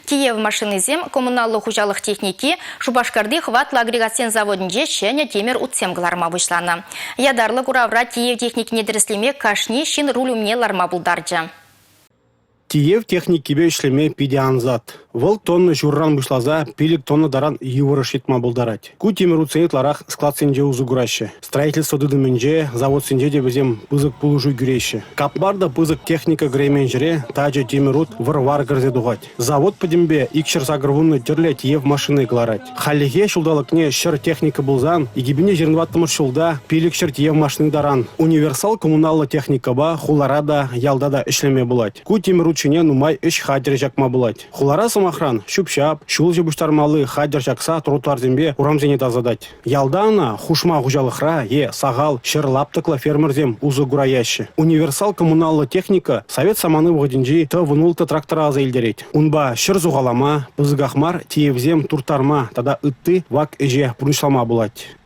Тиев машинисем, коммуналлӑ хуҫалӑх техники Шупашкарти хӑватлӑ агрегатсен заводӗнче ҫӗнӗ тимӗр утсем кӑларма пуҫланӑ. Ятарлӑ куравра тиев техникине тӗрӗслеме кашни ҫын руль умне ларма пултарчӗ. Тиев техникипе ӗҫлеме питӗ ансат. Вӑл тонна ҫурран пуҫласа 5 тонна таран йывӑрӑш йӑтма пултарать. Ку тимӗр утсене ытларах складсенче усӑ кураҫҫӗ. Строительство тытӑмӗнче, заводсенче те вӗсем пысӑк пулӑшу кӳреҫҫӗ. Капмар та пысӑк техника кӗреймен ҫӗре тачӑ тимӗр ут вӑр-вар кӗрсе тухать. Завод пӗтӗмпе 280 тӗрлӗ тиев машини кӑларать. Хальлӗхе ҫулталӑкне 100 техника пулсан, 2024 ҫулта 500 тиев машини таран. Универсал коммуналлӑ техникӑпа хулара та, ялта та ӗҫлеме пулать. Ку тимӗр ут ҫине нумай ӗҫ хатӗрӗ ҫакма пулать. Хулара, сӑмахран, ҫӳп-ҫап, ҫулҫӑ пуҫтармалли хатӗр ҫакса тротуарсемпе урамсене тасатать. Ялта ӑна хушма хуҫалӑхра е сахал ҫӗр лаптӑклӑ фермерсем усӑ кураяҫҫӗ. Универсал коммуналлӑ техника совет самани вӑхӑтӗнчи Т-16 трактора аса илтерет. Унпа ҫӗр сухалама, пысӑках мар тиевсем турттарма тата ытти вак ӗҫе пурнӑҫлама пулать.